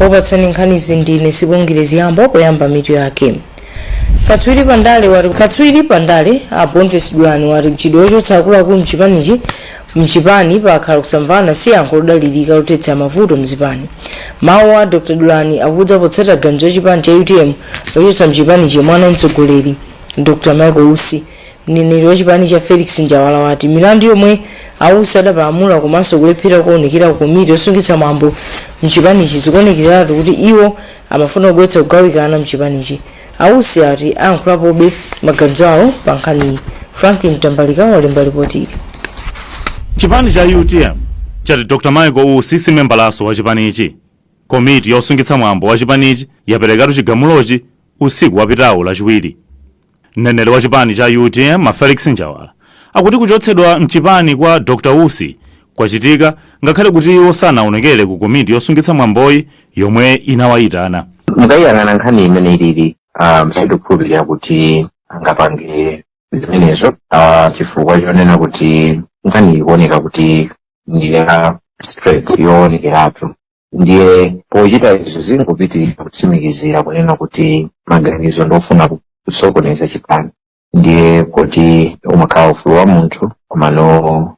Opatsani nkhanizi ndine Sibongile Ziyambo. Poyamba, mitu yake. Katswiri pandale a Boniface Dulani wati mchitidwe wochotsa akuluakulu mchipani pakhala kusamvana si yankho lodalirika lothetsa mavuto mzipani. Mawu a Dr Dulani akudza potsatira ganizo la chipani cha UTM lochotsa mchipanichi mwana mtsogoleri Dr Michael Usi. Mneneri wa chipani cha Felix Njawala wati milandu yomwe a Usi adapalamula komanso kulephera kuonekera ku komiti yosungitsa mwambo mchipanichi zikuonekeratu kuti iwo amafuna kubweretsa kugawikana mchipanichi. A Usi ati ayankhulapobe maganizo awo pa nkhaniyi. Franklin Tambalika walemba ripoti ili. Chipani cha UTM chati Dr Michael Usi si membalaso wa chipanichi. Komiti yosungitsa mwambo wa chipanichi yaperekatu chigamulochi usiku wapitawo Lachiwiri. Mneneri wa chipani cha UTM Felix Njawala akuti kuchotsedwa mchipani kwa Dr Usi kwachitika ngakhale kuti iwo sanaonekere ku komiti yosungitsa mwamboyi yomwe inawayitana. Mukayiyang'ana nkhani imene ilili, sitikukhulupirira kuti angapange zimenezo, chifukwa chonena kuti nkhani ikuoneka kuti ndi ya straight, yoonekeratu. Ndiye pochita izo zingopitirira kutsimikizira kunena kuti maganizo ndofuna kusokoneza chipani. Ndiye kuti umakhala ufulu wa munthu, komano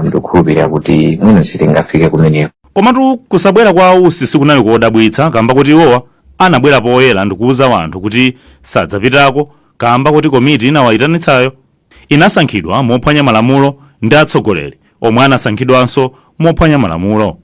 ndikukhulupirira kuti mwina sitingafike kumeneko. Komatu kusabwera kwa Usi sikunali kodabwitsa, kamba kuti iwowa anabwera poyera ndikuwuza wanthu kuti sadzapitako kamba kuti komiti inawayitanitsayo inasankhidwa mophwanya malamulo ndi atsogoleri omwe anasankhidwanso mophwanya malamulo.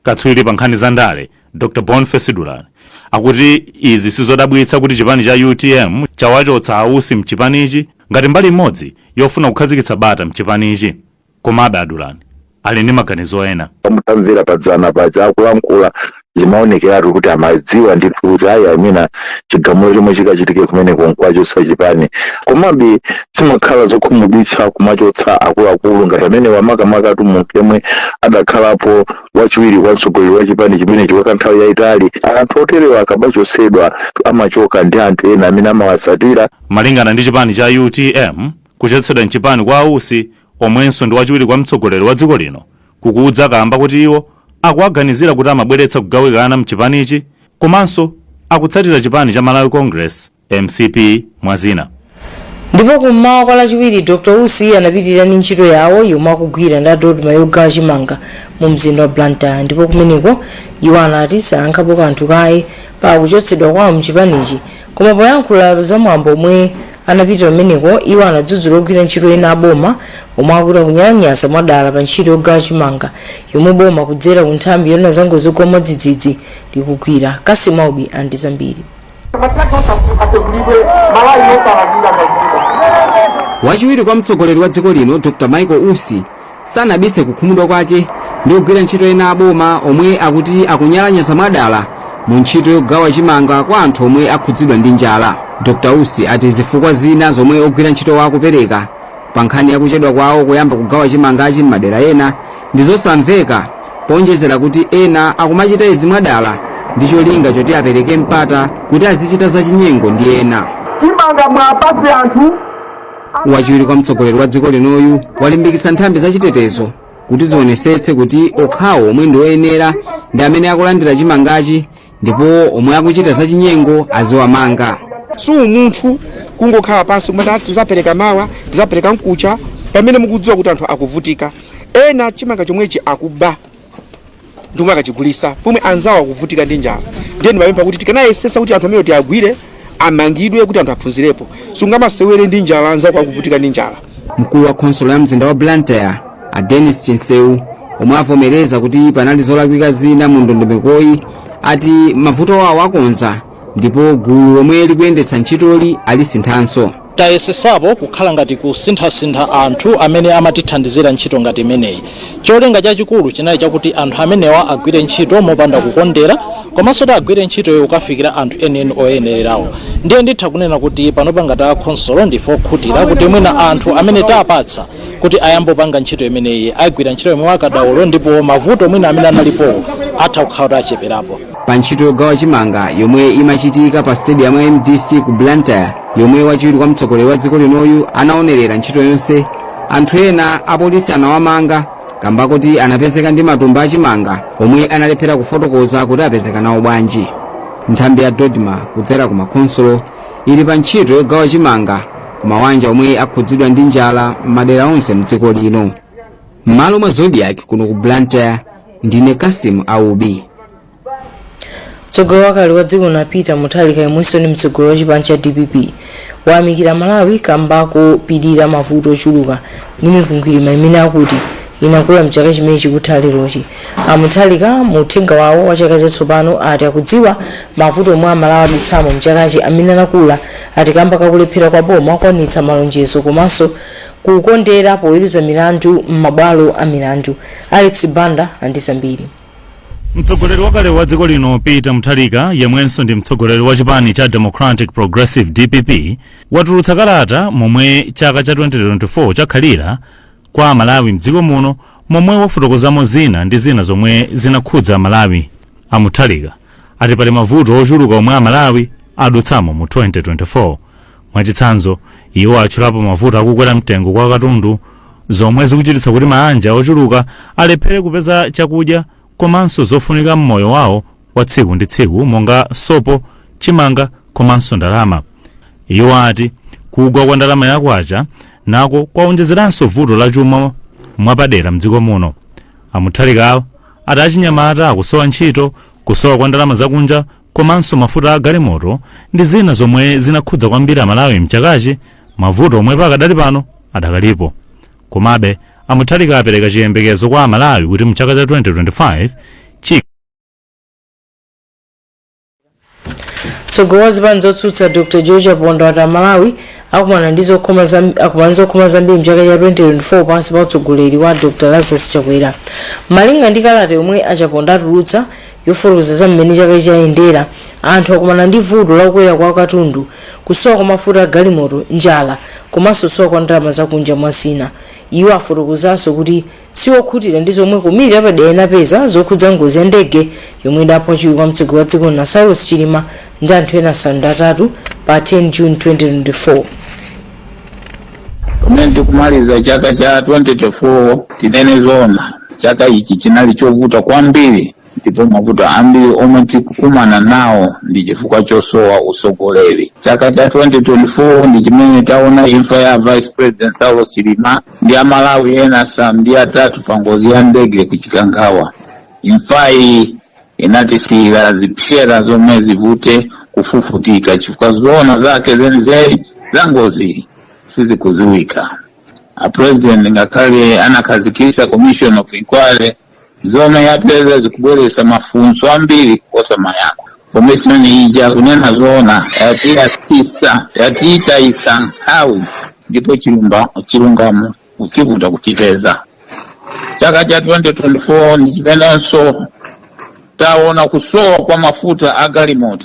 Katswiri pa nkhani za ndale Dr Boniface Dulani akuti izi sizodabwitsa kuti chipani cha UTM chawachotsa Ausi mchipanichi ngati mbali imodzi yofuna kukhazikitsa bata mchipanichi. Komabe Adulani ali ndi maganizo ena. Mutamvera padzana paja akulankhula, zimaonekeratu kuti amadziwa ndithu kuti ayi, amene chigamulo chomwe chikachitike kumeneko nkwachotsa chipani. Komabe zimakhala zokhumudwitsa kumachotsa akuluakulu ngati amene wamakamakatu munthu yemwe adakhalapo wachiwiri kwa mtsogoleri wa chipani chimenechi kwa kanthawi yayitali. Anthu oterewa akamachotsedwa amachoka ndi anthu ena amene amawatsatira. Malingana ndi chipani cha UTM, kuchotsedwa mchipani kwa Ausi, omwenso ndi wachiwiri kwa mtsogoleri wa dziko lino, kukudza kamba kuti iwo akuwaganizira kuti amabweretsa kugawikana mchipanichi komanso akutsatira chipani cha Malawi Congress, MCP, mwazina. Ndipo kummawa kwa Lachiwiri, Dr Usi anapitirira ndi ntchito yawo yomwe akugwira ndi a DoDMA yogawa chimanga mu mzinda wa Blantyre. Ndipo kumeneko iwo anati sayankhapo kanthu kaye pa kuchotsedwa kwawo mchipanichi. Koma poyankhula za mwambo omwe anapita kumeneko, iwo anadzudzula ogwira ntchito ena aboma omwe akuti akunyalanyaza mwadala pa ntchito yogawa chimanga yomwe boma kudzera ku nthambi yona za ngozi zogwa mwadzidzidzi likugwira. Kasimaubi andi zambiri. Asegulidwe malayi yosalandira mazipita. Wachiwiri kwa mtsogoleri wa dziko lino Dr Michael Usi sanabise kukhumudwa kwake ndi kugwira ntchito ena aboma omwe akuti akunyalanyaza mwadala mu ntchito yogawa chimanga kwa anthu omwe akhudzidwa ndi njala. Dr Usi ati zifukwa zina zomwe ogwira ntchito akupereka pa nkhani yakuchedwa kwawo kuyamba kugawa chimangachi m'madera ena ndi zosamveka, ponjezera kuti ena akumachita izi mwadala ndi cholinga choti apereke mpata kuti azichita zachinyengo ndi ena. Chimanga mwapatse anthu. Wachiwiri kwa mtsogoleri wa dziko linoyu walimbikitsa nthambi zachitetezo kuti zionesetse kuti okhawo omwe ndi oyenera ndi amene akulandira chimangachi, ndipo omwe akuchita zachinyengo aziwamanga. Si umunthu kungokhala pansi kumati, "Ah, tizapereka mawa, tizapereka mkucha," pamene mukudziwa kuti anthu akuvutika. Ena chimanga chomwechi akuba ndikumwe akachigulisa pomwe anzawo akuvutika ndi njala. Ndiye ndimapempha kuti tikanayesesa kuti anthu amene tiagwire amangidwe kuti anthu aphunzirepo. Sungamasewere ndi njala anzako akuvutika ndi njala. Mkulu wa khonsolo ya mzinda wa Blantyre a Dennis Chinseu, omwe avomereza kuti panali zolakwika zina mu ndondomekoyi, ati mavuto awo akonza ndipo gulu lomwe likuyendetsa ntchitoli alisinthanso. Tayesesapo kukhala ngati kusinthasintha anthu amene amatithandizira ntchito ngati imeneyi. Cholinga chachikulu chinali chakuti anthu amenewa agwire ntchito mopanda kukondera, komanso kuti agwire ntchitoyo kukafikira anthu enieni oyenererawo. Ndiye nditha kunena kuti panopa ngati akhonsolo ndife okhutira kuti mwina anthu amene tapatsa kuti ayambe kupanga ntchito imeneyi agwira ntchito yomwe wakadaulo, ndipo mavuto mwina amene analipowo atha kukhala kuti acheperapo. Pa ntchito yogawa chimanga yomwe imachitika pa stadium ya MDC ku Blantyre, yomwe wachiwiri kwa mtsogoleri wa dziko linoyu anaonerera ntchito yonse, anthu ena apolisi anawamanga. Kamba kuti anapezeka ndi matumba achimanga omwe analephera kufotokoza kuti apezeka nawo bwanji. Nthambi ya DoDMA kudzera ku makhonsolo ili pa ntchito yogawa chimanga ku mawanja omwe akhudzidwa ndi njala m'madera onse mdziko lino. M'malo mwa Zodiak kuno ku Blantyre, ndine Kasim Aubi. Mtsogoleri wakale wa dziko lino Peter Mutharika, yemwenso ndi mtsogoleri wa chipani cha DPP, wayamikira Malawi kamba kopirira mavuto ochuluka ndi mikwingwirima imene akuti inakula mchaka chimene chikutha lerochi. A Mutharika mu uthenga wawo wa chaka chatsopano ati akudziwa mavuto omwe Amalawi adutsamo mchakachi amene anakula ati kamba kakulephera kwa boma kukwaniritsa malonjezo komanso kukondera poweruza milandu m'mabwalo a milandu. Alex Banda ali ndi zambiri. Mtsogoleri wakale wa dziko lino Peter Mutharika, yemwenso ndi mtsogoleri wa chipani cha Democratic Progressive, DPP, watulutsa kalata momwe chaka cha 2024 chakhalira kwa Amalawi mdziko muno, momwe wafotokozamo zina ndi zina zomwe zinakhudza Amalawi. A Mutharika ati pali mavuto ochuluka omwe Amalawi adutsamo mu 2024. Mwachitsanzo, iwo atchulapo mavuto akukwera mtengo kwa katundu, zomwe zikuchititsa kuti maanja ochuluka alephere kupeza chakudya komanso zofunika m'moyo wawo wa tsiku ndi tsiku monga sopo, chimanga komanso ndalama. Iwo ati kugwa kwa ndalama yakwacha nako kwaonjezeranso vuto la chuma mwapadera mdziko muno. A Mutharikawo ati achinyamata akusowa ntchito, kusowa kwa ndalama zakunja komanso mafuta a galimoto ndi zina zomwe zinakhudza kwambiri Amalawi mchakachi, mavuto omwe pakadali pano adakalipo. Komabe a Mutharika apereka chiyembekezo kwa Amalawi kuti mchaka cha 2025 chi Mtsogoleri wa zipani zotsutsa Dr George Chaponda wati Amalawi akumana ndi zokhoma zambiri mchaka cha 2024 pansi pa utsogoleri wa Dr Lazarus Chakwera. Malinga ndi kalata yomwe a Chaponda atulutsa yofotokoza za mmene chaka chayendera, anthu akumana ndi vuto lakukwera kwa katundu, kusowa kwa mafuta a galimoto, njala komanso kusowa kwa ndalama zakunja, mwa zina. Iwo afotokozanso kuti siwokhutira ndi zomwe komiti yapadera inapeza zokhudza ngozi ya ndege yomwe idapha wachiwiri kwa mtsogoleri wa dziko lino Saulos Chilima ndi anthu ena 8 pa 10 June 2024. Pamene tikumaliza chaka cha 2024, tinene zoona, chaka ichi chinali chovuta kwambiri, ndipo mavuto ambiri omwe tikukumana nawo ndi chifukwa chosowa usogoleri. Chaka cha 2024 ndi chimene taona imfa ya Vice President Saulos Chilima ndi Amalawi ena 8 pa ngozi ya ndege ku Chikangawa. Imfayi inatisiyira zipsera zomwe zivute kufufutika, chifukwa zoona zake zenizeni za ngozi sizikuziwika. A President ngakhale anakhazikitsa commission of inquiry, zomwe yapeza zikubweretsa mafunso ambiri kuposa mayankho. Commission ija, kunena zoona, yatiyasisa, yatiyitayisa nthawi, ndipo chilungamo kuchivuta kuchipeza. Chaka cha 2024 ndi chimenenso taona kusowa kwa mafuta a galimoto,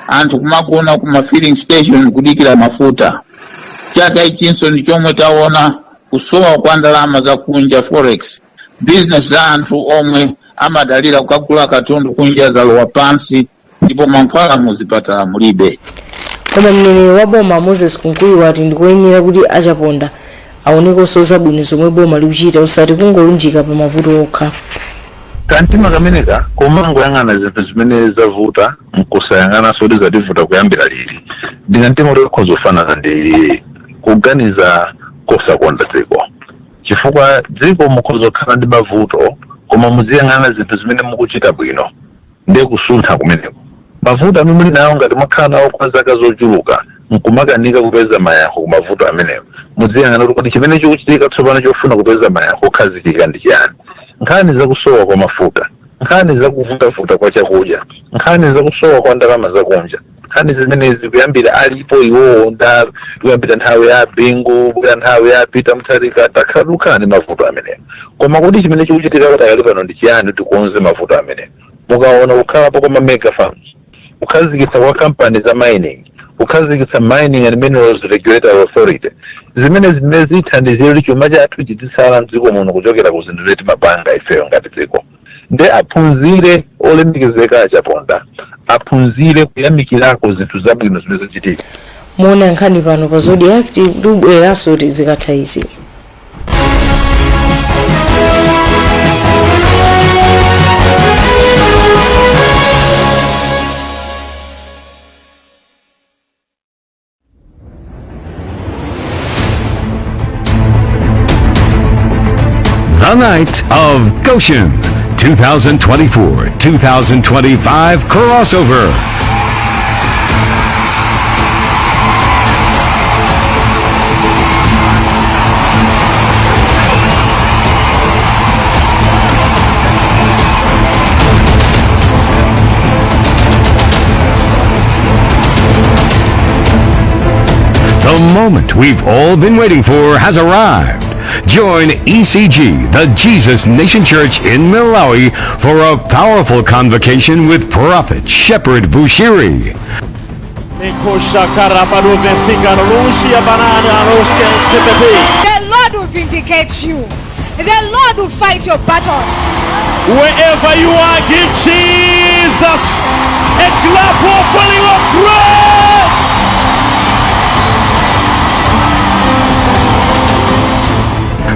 anthu kumagona kuma filling station kudikira mafuta. Chaka ichinso ndi chomwe taona kusowa kwa ndalama zakunja, forex. Business za anthu omwe amadalira kukagula katundu kunja zalowa pansi, ndipo mankhwala muzipatala mulibe. Koma mneneri wa boma Moses Kunkuyu wati ndikoyenera kuti a Chaponda aonekonso zabwino zomwe boma likuchita, osati kungolunjika pa mavuto okha. Kamtima kameneka komangoyang'ana zinthu zimene zavuta nkusayang'ananso kuti zativuta kuyambira liti, ndi kamtima kuti kakhoza kufanana ndi kuganiza kosakonda dziko, chifukwa dziko mukhoza kukhala ndi mavuto, koma muziyang'ana zinthu zimene mukuchita bwino, ndiye kusuntha kumeneko. Mavuto amene muli nawo, ngati mwakhala nawo kwa zaka zochuluka nkumakanika kupeza mayankho ku mavuto amenewo, muziyang'ana kuti kodi chimene chikuchitika tsopano chofuna kupeza mayankho okhazikika ndi chiyani? Nkhani zakusowa kwa mafuta, nkhani zakuvutavuta kwa chakudya, nkhani zakusowa kwa ndalama zakunja, nkhani zimenezi kuyambira alipo iwowo nda kuyambira nthawi ya Bingu, kubwera nthawi ya Peter Mutharika, takhala tikukhala ndi mavuto amenewo. Koma kodi chimene chikuchitika pakali pano ndi chiyani kuti tikonze mavuto amenewo? Mukaona kukhalapo kwa ma mega farms, kukhazikitsa kwa kampani za mining, kukhazikitsa Mining and Minerals Regulatory Authority, zimene zithandizire kuti chuma chathu chizitsala mdziko muno kuchokera ku zinthu zimene timapanga ifeyo ngati dziko. Nde aphunzire olemekezeka aChaponda, aphunzire kuyamikirako zinthu zabwino zimene zachitika. Muone nkhani pano pa Zodiak, tikubwereranso zikatha izi. Night of Goshen 2024 2025 crossover. The moment we've all been waiting for has arrived. Join ECG, the Jesus Nation Church in Malawi, for a powerful convocation with Prophet Shepherd Bushiri. The Lord will vindicate you. The Lord will fight your battles. Wherever you are, give Jesus a clap offering of praise.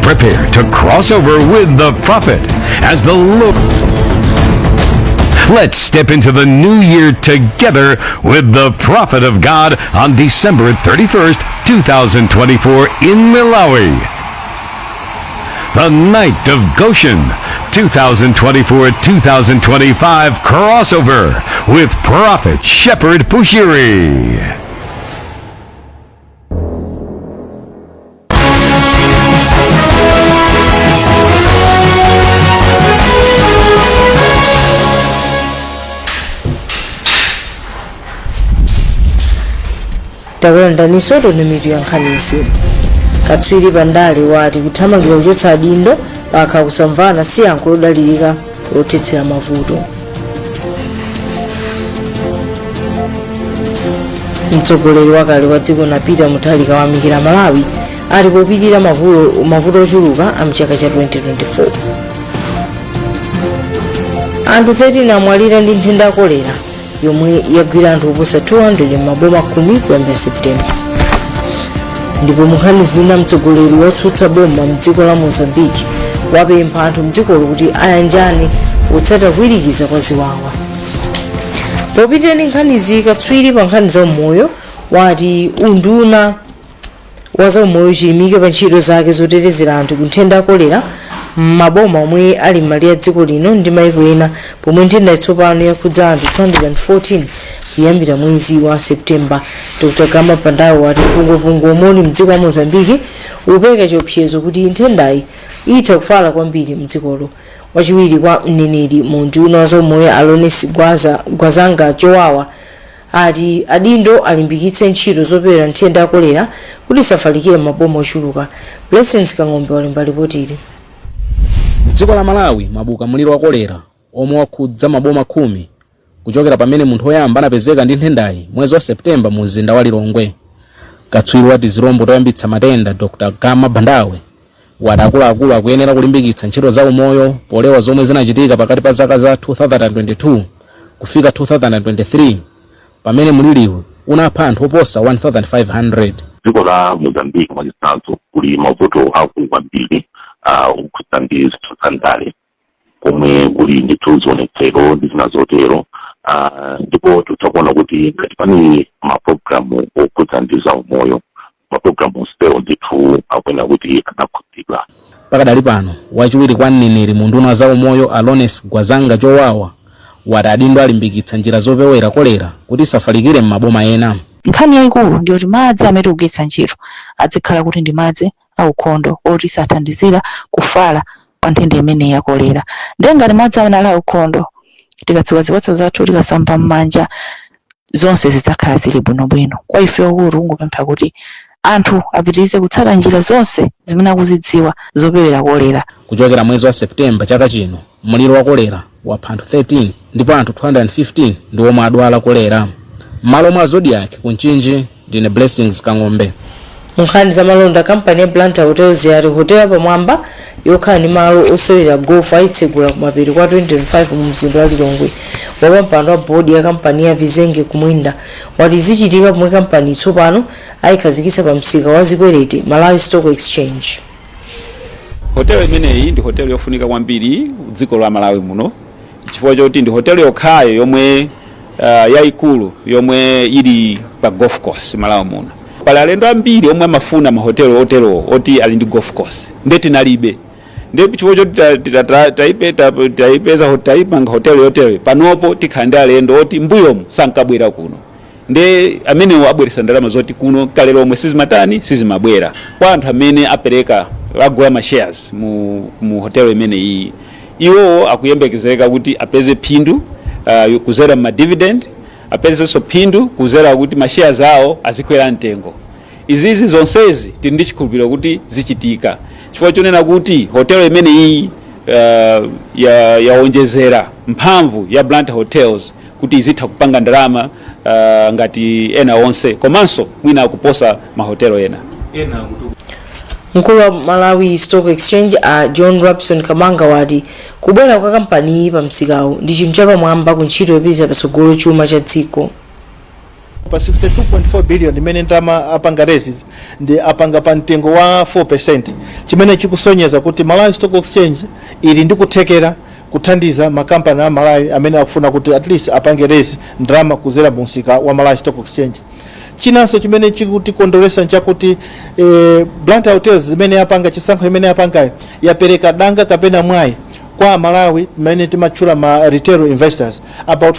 Prepare to cross over with the prophet as the Lord. Let's step into the new year together with the prophet of God on December 31st, 2024 in Malawi. The Night of Goshen 2024 2025 crossover with Prophet Shepherd Bushiri. Takulandaniso mitu ya nkhanizi. Katswiri pandale wati kuthamangira kuchotsa adindo pakha kusamvana si yankho lodalirika lothetsera mavuto. Mtsogoleri wakale wa dziko na Peter Mutharika wayamikira Malawi ali popirira mavuto ochuluka a mchaka cha 2024. Anthu 13 amwalira ndi nthenda ya kolera yomwe yagwira anthu oposa 200 m'maboma 10 kuyambira Septemba. Ndipo munkhani zina, mtsogoleri wotsutsa boma mdziko la Mozambique wapempha anthu mdzikolo kuti ayanjane potsata kuwirikiza kwa ziwawa. Popitira ndi nkhanizi, katswiri pa nkhani za umoyo wati unduna wa zaumoyo chilimike pa ntchito zake zotetezera anthu ku nthenda ya kolera m'maboma omwe ali m'malire a dziko lino ndi maiko ena, pomwe nthenda yatsopano yakhudza anthu 214 kuyambira mwezi wa Septemba. Dr Gama Bandawe wati mpungwepungwe omwe uli mdziko la Mozambique ukupereka chiopsezo kuti nthendayi itha kufala kwambiri mdzikolo. Wachiwiri kwa mneneri mu unduna wa zaumoyo, Alones Gwazanga Chowawa, ati adindo alimbikitse ntchito zopewera nthenda ya kolera kuti isafalikire m'maboma ochuluka. Blessings Kang'ombe walemba ripotili. Mdziko la Malawi mwabuka mliri wa kolera omwe wakhudza maboma 10 kuchokera pamene munthu woyamba anapezeka ndi nthendayi mwezi wa Septemba mu mzinda wa Lilongwe. Katswiri wa tizilombo toyambitsa matenda, Dr Gama Bandawe, wati akuluakulu akuyenera kulimbikitsa ntchito za umoyo polewa zomwe zinachitika pakati pa zaka za 2022 kufika 2023, pamene mliriwu unapha anthu oposa 1500. Dziko la Mozambique, mwachitsanzo, kuli mavuto akulu kwambiri okhudza ndi zinthu za ndale, komwe kuli ndithu zionetsero ndi zina zotero, ndipo titha kuona kuti ngati pani mapulogalamu okhudza ndi za umoyo, mapulogalamu onsewo ndithu akuyenera kuti anakhudzidwa. Pakadali pano, wachiwiri kwa mneneri mu unduna wa zaumoyo, Alones Gwazanga Chowawa, wati adindo alimbikitsa njira zopewera kolera kuti isafalikire m'maboma ena. Nkhani yayikulu ndiyoti madzi amene tikugwiritsa ntchito azikhala kuti ndi madzi aukhondo oti sathandizira kufala kwa nthenda imeneyi ya kolera. Ndiye ngati madzi amene ali aukhondo, tikatsuka zipatso zathu, tikasamba m'manja, zonse zidzakhala zili bwinobwino. Kwa ife akulu, kungopempha kuti anthu apitirize kutsata njira zonse zimene akuzidziwa zopewera kolera. Kuchokera mwezi wa Septemba chaka chino, mliri wa kolera wapha anthu 13 ndipo anthu 215 ndi omwe adwala kolera. M'malo mwa Zodiak ku Mchinji, ndine Blessings Kang'ombe. Nkhani za malonda. Kampani ya Blantyre Hotels yati hotelo yapamwamba yokhala ndi malo osewera golf ayitsegula kumapeto kwa 2025 mu mzinda wa Lilongwe. Wapampando wa bodi ya kampani ya Vizenge Kumwinda wati zichitika pomwe kampani tsopano ayikhazikitsa pa msika wa zikwerete, Malawi Stock Exchange. Hotelo imeneyi ndi hotelo yofunika kwambiri dziko la Malawi muno, chifukwa choti ndi hotelo yokhayo yomwe yayikulu yomwe ili pa golf course Malawi muno. Pali alendo ambiri omwe amafuna mahotelo oterowo oti ali ndi golf course, nde tinalibe. Ndiye chifukwa choti taipeza taipanga hotelo yoteroyo, panopo tikhala ndi alendo oti mbuyomu sankabwera kuno, ndi amenewo abweresa ndalama zoti kuno kale lomwe sizimatani, sizimabwera. Kwa anthu amene apereka, agula ma shares mu hotelo imene iyi, iwowo akuyembekezeka kuti apeze phindu kuzera ma dividend, apezenso phindu kuzera kuti ma shares awo azikwera mtengo. Izizi zonsezi tili ndi chikhulupiriro kuti zichitika chifukwa chonena kuti hotelo imene iyi yaonjezera mphamvu ya Blantyre Hotels kuti izitha kupanga ndalama ngati ena onse, komanso mwina akuposa mahotelo ena. Mkulu wa Malawi Stock Exchange a John Robson Kamanga wati kubwera kwa kampaniyi pa msikawu ndi chinthu chapamwamba ku ntchito yopititsa patsogolo chuma cha dziko. Pa 62.4 billion imene ndalama apanga raise, ndi apanga pa mtengo wa 4%, chimene chikusonyeza kuti Malawi Stock Exchange ili ndi kuthekera kuthandiza makampani a Malawi amene akufuna kuti at least apange raise ndalama kuzera mu msika wa Malawi Stock Exchange. Chinanso chimene chikutikondweresa nchakuti Blantyre Hotels zimene apanga, chisankho imene apangayo, yapereka danga kapena mwayi kwa Malawi mmene timatchula ma retail investors about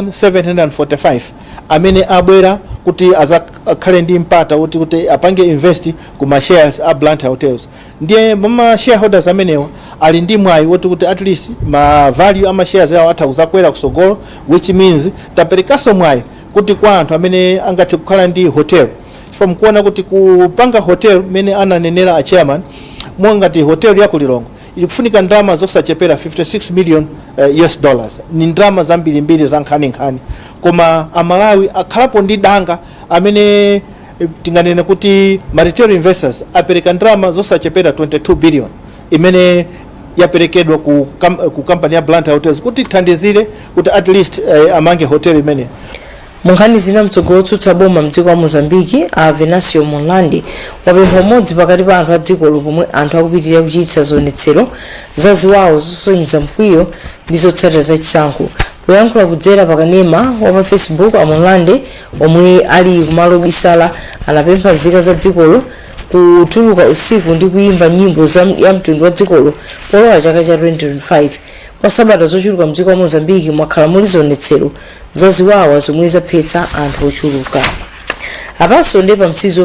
4745 amene abwera kuti azakhale ndi mpata kuti apange invest ku ma shares a Blantyre Hotels. Ndiye ma shareholders amenewa ali ndi mwayi woti kuti at least ma value ama shares awo atha kuzakwera kusogolo, which means taperekanso mwayi kuti kwa anthu amene angathe kukhala ndi hotel, chifukwa mukuona kuti kupanga hotel, mmene ananenera a chairman, ngati hotel ya ku Lilongwe ikufunika ndalama zosachepera 56 million US dollars. Ni ndalama zambirimbiri za nkhaninkhani, koma Amalawi akhalapo ndi danga amene tinganene kuti ma retail investors apereka ndalama zosachepera 22 billion imene yaperekedwa ku kampani ya Blantyre Hotels kuti ithandizire kuti at least amange hotel imene. Mu nkhani zina, mtsogoleri wotsutsa boma mdziko la Mozambiki a Venancio Mondlane wapempha umodzi pakati pa anthu a dzikolo pomwe anthu akupitirira kuchititsa zionetsero zaziwawo zosonyeza mkwiyo ndi zotsatira zachisankho. Poyankhula kudzera pakanema wa pa Facebook, a Mondlane omwe ali kumalo obisala anapempha nzika za dzikolo kutuluka usiku ndi kuyimba nyimbo ya mtundu wa dzikolo polowa chaka cha 2025. Kwa sabata zochuluka mdziko la Mozambiki mwakhala muli zionetsero zaziwawa zomwe zaphetsa anthu ochuluka. Apanso ndi pamtsizo.